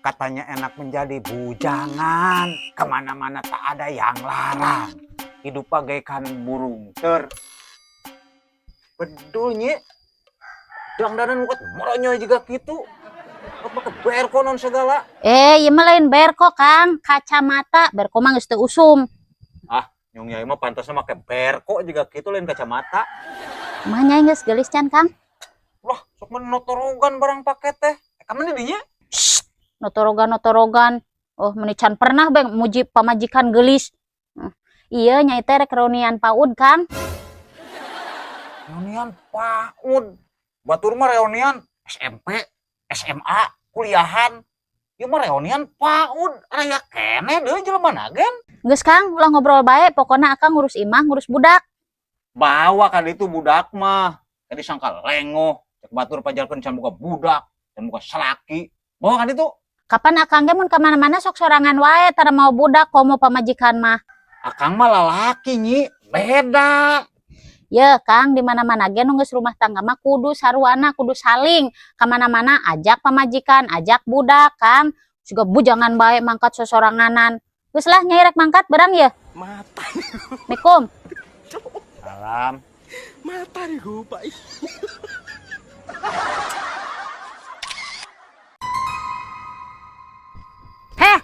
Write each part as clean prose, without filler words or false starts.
Katanya enak menjadi bujangan. Kemana-mana tak ada yang larang. Hidup bagaikan burung ter. Bedul, Nyi. Dangdanan muka moronyo juga gitu. Apa ke berko non segala. Eh, ieu mah lain berko, Kang, kacamata. Berko mah geus teu usum. Ah, nyong nyai mah pantasnya make berko juga gitu, lain kacamata. Mah nyai geus geulis can, Kang? Wah, sok menotorogan barang paket teh. Eh, kamu dinya? Shh, notorogan notorogan. Oh, meni can pernah beng muji pamajikan geulis. Iya, nyai teh rek reunian PAUD, Kang. Reunian PAUD. Batur mah reunian SMP, SMA, kuliahan. Ieu mah reunian PAUD. Aya keneh deui jelema nagen. Geus, Kang, ulah ngobrol bae, pokokna akang ngurus imah, ngurus budak. Bawa kan itu budak mah. Tadi sangka lengoh, cek batur pajalkeun can boga budak, can boga salaki. Bawa kan itu. Kapan akang ge mun ka mana-mana sok sorangan wae, tara mau budak komo pamajikan mah. Akang mah lalaki, Nyi, beda. Ye, Kang, di mana-mana ge nu geus rumah tangga mah kudu saruana, kudu saling. Ka mana-mana ajak pamajikan, ajak budak, Kang. Siga bujangan bae mangkat sosoranganan. Geus lah, nyai rek mangkat berang ye. Mata. Assalamualaikum. Salam. Mata nih gue, Pak. Heh,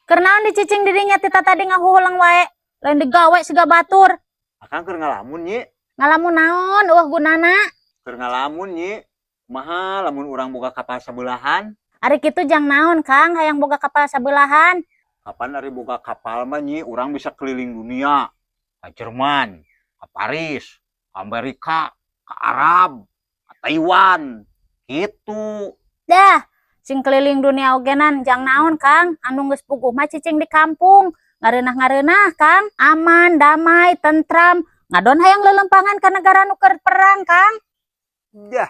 keur naon dicicing dirinya tita tadi ngahuhulang wae. Lain digawe siga batur. Akang keur ngalamun, Nyi. Ngalamun naon eueuh gunana? Keur ngalamun, Nyi. Kumaha lamun urang boga kapal sebelahan? Ari kitu jang naon, Kang, hayang boga kapal sebelahan? Kapan ari boga kapal mah, Nyi, urang bisa keliling dunia. Ke Jerman, ke Paris, ke Amerika, ke Arab, ke Taiwan. Gitu. Dah, sing keliling dunia ogenan jang naon, Kang? Anu geus puguh mah cicing di kampung. Ngareunah-ngareunah, Kang, aman, damai, tentram. Ngadon hayang lelempangan ka negara nu keur perang, Kang. Dah.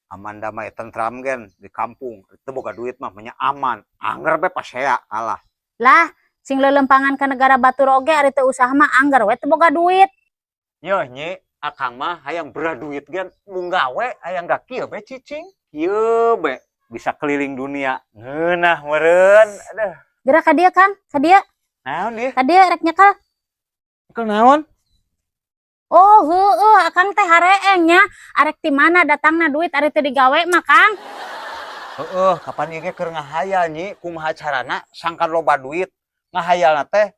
Aman damai tentram gen di kampung. Itu boga duit mah nya aman. Angger be pasea kalah. Lah, sing lelempangan ka negara batur oge ari teu usaha mah angger we teu boga duit. Nyoh, Nyi, akang mah hayang beraduit gen mung gawe hayang gak kieu be cicing. Kieu be bisa keliling dunia. Ngeunah meureun. Aduh. Gerak ka dieu, Kang, ka dieu. Naon ieu? Ka dieu rek nyekel. Nyekel naon? Oh, heueuh, akang teh hareeng nya. Arek ti mana datangna duit ari teu digawe mah, Kang? Heeh, kapan ieu ge keur ngahayal, Nyi, kumaha carana sangkan loba duit. Ngahayalna teh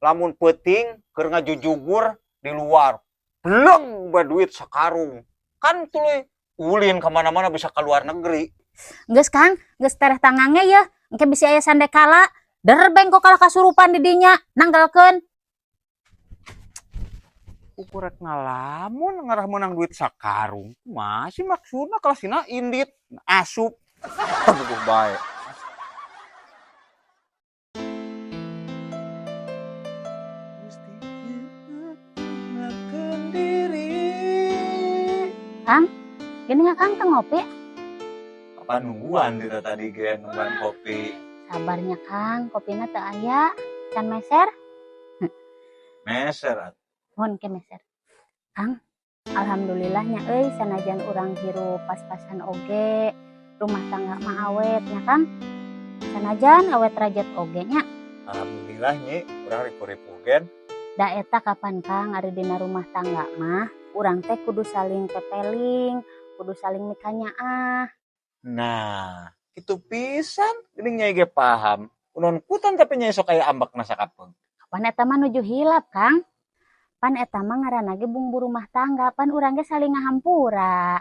lamun peuting keur ngajujugur di luar. Bleng ba duit sakarung. Kan tuluy ulin ka mana-mana bisa ka luar negeri. Geus, Kang, geus tereh tangange yeuh. Engke bisi aya sandekala, der bengkok kalah kasurupan di dinya, nanggalkeun. Ukur rek ngalamun ngarah menang duit sakarung. Masih maksudna kelasina indit, asup. Teguh bae. Kang, gini nggak Kang teu ngopi? Apa nungguan kita tadi gen nungguan kopi. Sabarnya, Kang, kopina teu aya. Can meser? Meser atuh. Mohon ke meser. Kang, alhamdulillahnya euy sanajan urang hirup pas-pasan oge, rumah tangga mah awet nya, Kang. Sanajan awet rajat oge nya. Alhamdulillah, Nyi, urang ripu-ripu gen. Da eta kapan, Kang, ari dina rumah tangga mah urang teh kudu saling pepeling, kudu saling mikanyaah. Nah, kitu pisan geuning nyai ge paham. Unon kutan tapi nyai sok aya ambekna sakapeung. Kapan eta mah nuju hilap, Kang? Pan eta mah ngaranna ge bumbu rumah tangga, pan urang ge saling ngahampura.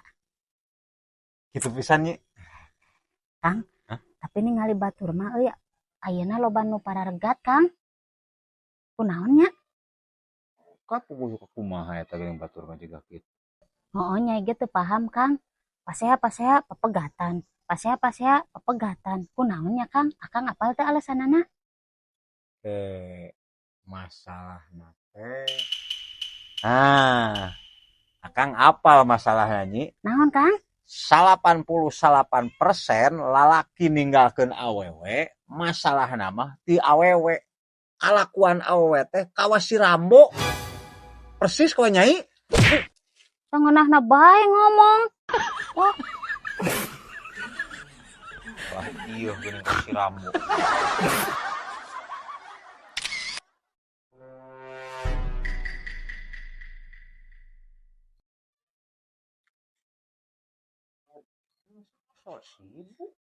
Kitu pisan, Nyi. Kang, Hah? Tapi ningali batur mah euy ayeuna loba nu pararegat, Kang. Kunaon nya? Kapuguh kumaha eta geuning batur mah jiga kitu. Heueuh, nyai ge teu paham, Kang. Pasea pasea pepegatan, pasea pasea pepegatan. Kunaon nya, Kang? Akang apal teu alasanana? Masalahna teh. Ah, Akang apal masalahnya, Nyi. Naon, Kang? 88% lalaki ninggalkeun awewe, masalahna mah ti awewe. Kalakuan awewe teh kawas si Rambo. Persis kawa nyai. Sangeunahna bae ngomong. Wah. Wah, iya geuning ka si Rambo. So sibuk.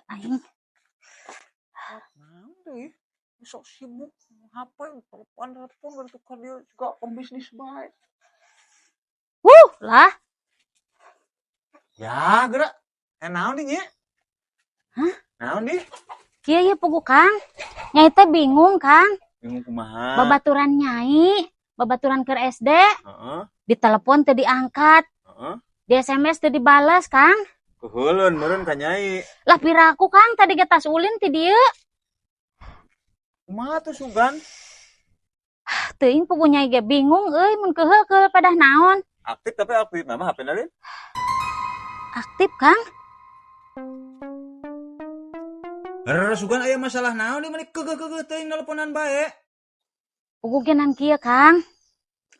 Aing. Naon deui? Sok sibuk HP, telepon telepon gitu ka dia juga pembisnis bae. Wuh, lah. Ya, gerak. Eh, naon deui nya? Hah? Naon deui? Kieu ieu puguh, Kang. Nyai teh bingung, Kang. Bingung kumaha? Babaturan nyai, babaturan keur SD, ditelepon teu diangkat, di SMS teu dibalas, Kang. Keuheuleun meureun ka nyai. Lah piraku, Kang, tadi ge tas ulin ti dieu. Kumaha tuh sugan? Teuing puguh nyai ge bingung euy mun keuheul-keuheul padah naon. Aktif tapi aktif nama HP na lain? Aktif, Kang. Rere sugan aya masalah naon di meni keukeuh-keukeuh teuing nelponan bae. Puguh ge nan kieu, Kang.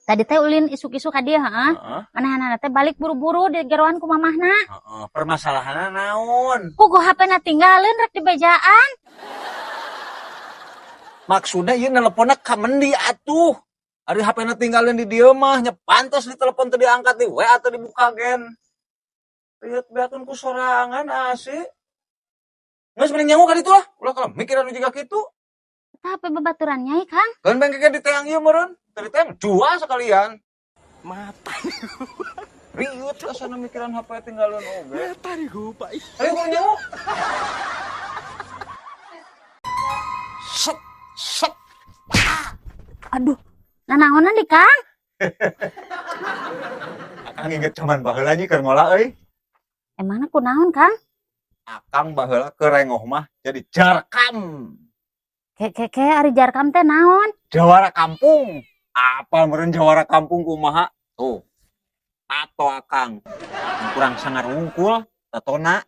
Tadi teh ulin isuk-isuk ka dieu, heeh. Manehna teh balik buru-buru digeroan ku mamahna. Heeh, permasalahanna naon? Puguh HP-na tinggalin rek dibejaan. Maksudnya ieu nelponna ka mendi atuh. Ari HP-na tinggalin di dieu mah nya pantes ditelepon teu diangkat, di WA teu dibuka gen. Lihat beakeun ku sorangan asik. Geus mending nyangu ka ditu lah. Ulah kalau mikir anu jiga kitu. Eta HP babaturan nyai, Kang. Keun bengkeke diteang ieu meureun. Teu diteang jual sekalian. Mata. Riut asana mikiran HP tinggalin oge. Mata nih Pak. Ayo kudu nyangu. Set set. Aduh, nanaonan di, Kang? Akang inget cuman baheula nya keur ngolah euy. Emangna kunaon, Kang? Akang baheula keur rengoh mah jadi jarkam. Ke ke ke ari jarkam teh naon? Jawara kampung. Apa meureun jawara kampung kumaha? Tuh. Tato akang. Kurang sangar wungkul tatona.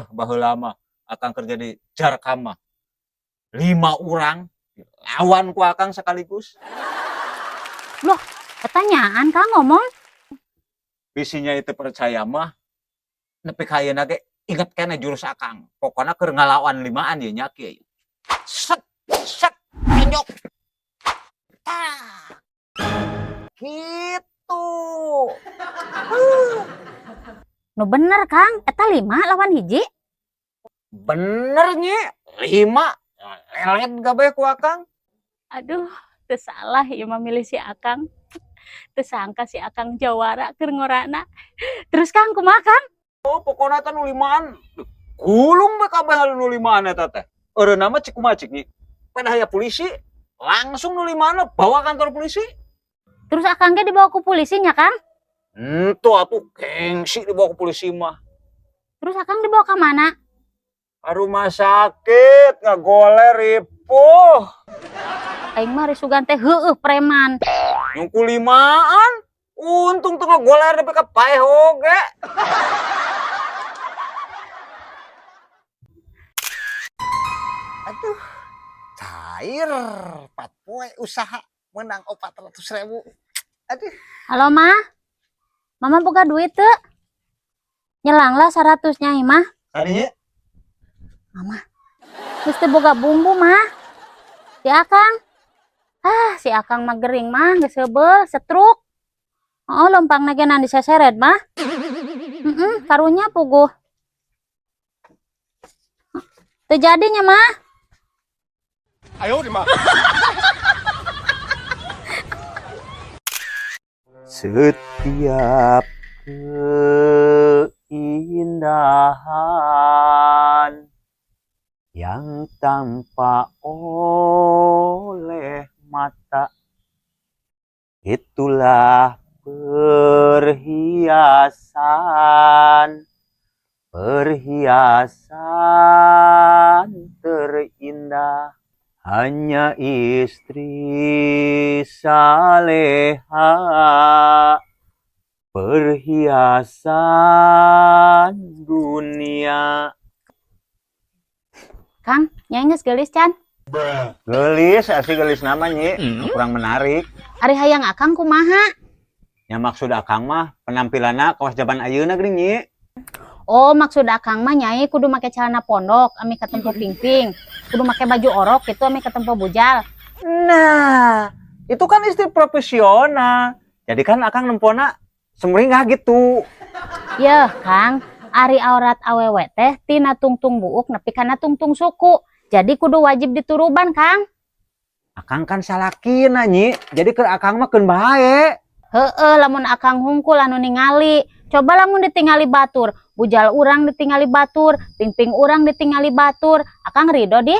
Baheula mah akang kerja di jarkam mah. 5 urang lawan ku akang sekaligus. Loh, pertanyaan Kang ngomong. Bisinya itu percaya mah nepi ka ayeuna ge inget keneh jurus akang. Pokona keur ngalawan limaan ye nya kieu. Set set tonjok. Tah. Gitu. Nu bener, Kang, eta 5 lawan 1. Bener nyi, 5 lelet gabe ku akang. Aduh, teu salah ieu mah milih si Akang. Teu sangka si Akang jawara keur ngorana. Terus Kang kumaha, Kang? Oh, pokona eta nu limaan. Gulung we kabeh nu limaan eta teh. Eureunna mah cik kumaha cik nyi. Pada aya polisi, langsung nu limaan bawa kantor polisi. Terus Akang ge dibawa ku polisi nya, Kang? Entu atuh gengsi dibawa ke polisi mah. Terus Akang dibawa ka mana? Ka rumah sakit ngagoler ripuh. Aing mah risugan teh heueuh preman. Nyungku limaan. Untung tuh ngagoler nepi ka paeh oge. Aduh, cair 4 poe usaha menang 400.000. Aduh. Halo, Ma. Mama boga duit teu? Nyelang lah 100 nyai mah. Tadinya? Mama. Geus teu boga bumbu, Mah. Si Akang. Ah, si Akang mah gering mah, geus heubeul, setruk. Oh, lompangna ge nan diseseret, Mah. Heeh, karunya puguh. Teu jadinya, Mah. Ayo, Rima. Setiap keindahan yang tampak oleh mata, itulah perhiasan, perhiasan terindah. Hanya istri saleha, perhiasan dunia. Kang, nyai geus geulis can? Geulis, asli geulis nama nyi, kurang menarik. Ari hayang Akang kumaha? Ya maksud Akang mah penampilanna kawas jaman ayeuna geuning nyi. Oh, maksud Akang mah Nyai kudu make celana pondok ameh katempo pingping. Kudu make baju orok gitu ameh katempo bujal. Nah, itu kan istri profesional. Jadi kan Akang nempona sumringah gitu. Yeuh, Kang, ari aurat awewe teh tina tungtung buuk nepi kana tungtung suku. Jadi kudu wajib dituruban, Kang. Akang kan salakina, Nyi. Jadi ke Akang mah keun bae. Heeh, lamun Akang hungkul anu ningali. Coba lamun ditingali batur, bujal urang ditingali batur, pingping urang ditingali batur, Akang ridho dih?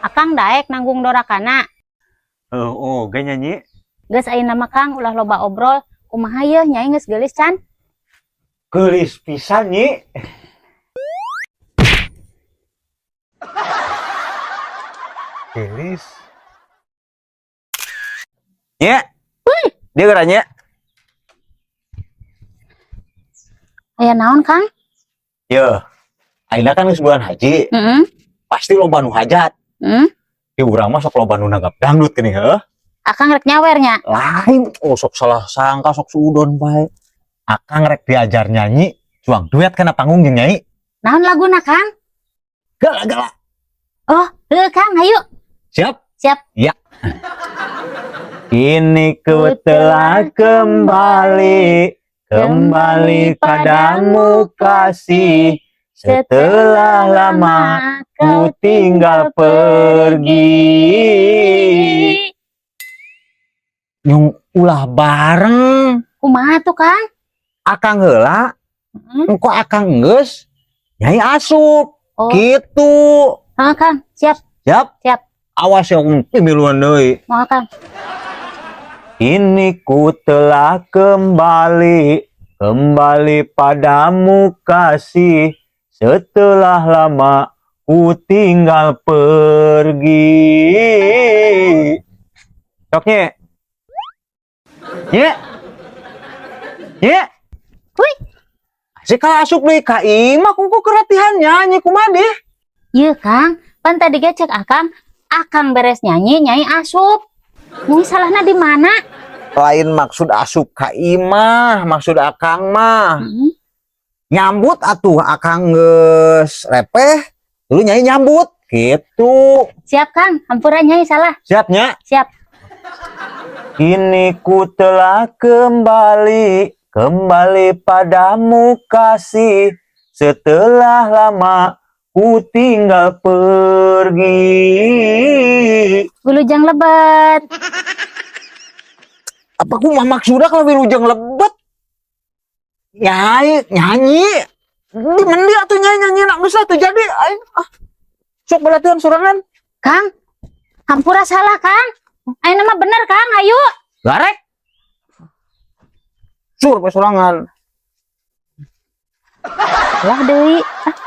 Akang daek nanggung dorakana. Oh, oge nya, Nyi. Geus, ayeuna mah, Kang, ulah loba obrol. Kumaha yeuh, Nyai geus geulis can? Geulis pisan, Nyi. Geulis. Nyi. Dia geura, Nyi. Aya naon, Kang? Yeuh. Ayeuna kan geus bulan haji. Pasti loba nu hajat. Di urang mah sok loba nu nanggap dangdut geuning heuh. Akang rek nyawer nya? Lain, oh, sok salah sangka, sok suudon bae. Akang rek diajar nyanyi, cuang duet kana panggung jeung Nyai. Naon laguna, Kang? Gala gala. Oh, heuh, Kang, hayu. Siap? Siap. Ya. Kini ku telah kembali, kembali padamu kasih. Setelah lama ku tinggal pergi. Nyung, ulah bareng. Kumaha tuh, Kang? Akang heula, engko Akang geus, Nyai asup. Oh. Gitu. Hah, Kang, siap. Siap? Siap. Awas ya, pemiluan deui. Moal, Kang. Kini ku telah kembali, kembali padamu kasih. Setelah lama ku tinggal pergi. Sok, Nye. Nye. Nye. Hui. Si asup deui ka imah ku keur latihan nyanyi kumaha deh? Iya, Kang, pan tadi ge cek Akang, Akang beres nyanyi, Nyai asup. Nyai salahna di mana? Lain maksud asup ka imah, maksud Akang mah. Nyambut atuh, Akang geus repeh, lu Nyai nyambut gitu. Siap, Kang, hampura, Nyai salah. Siap nya? Siap. Kini ku telah kembali, kembali padamu kasih. Setelah lama ku tinggal pergi. Wilujeng lebet. Apa ku mah maksudnya kalau wilujeng lebet? Nyai, nyanyi. Di mendi atuh Nyai nyanyi nak bisa tuh jadi aing ah. Sok berlatihan sorangan. Kang, hampura salah, Kang. Ayeuna mah bener, Kang, ayo. Garek. Sur pe sorangan. Lah deui. Ah.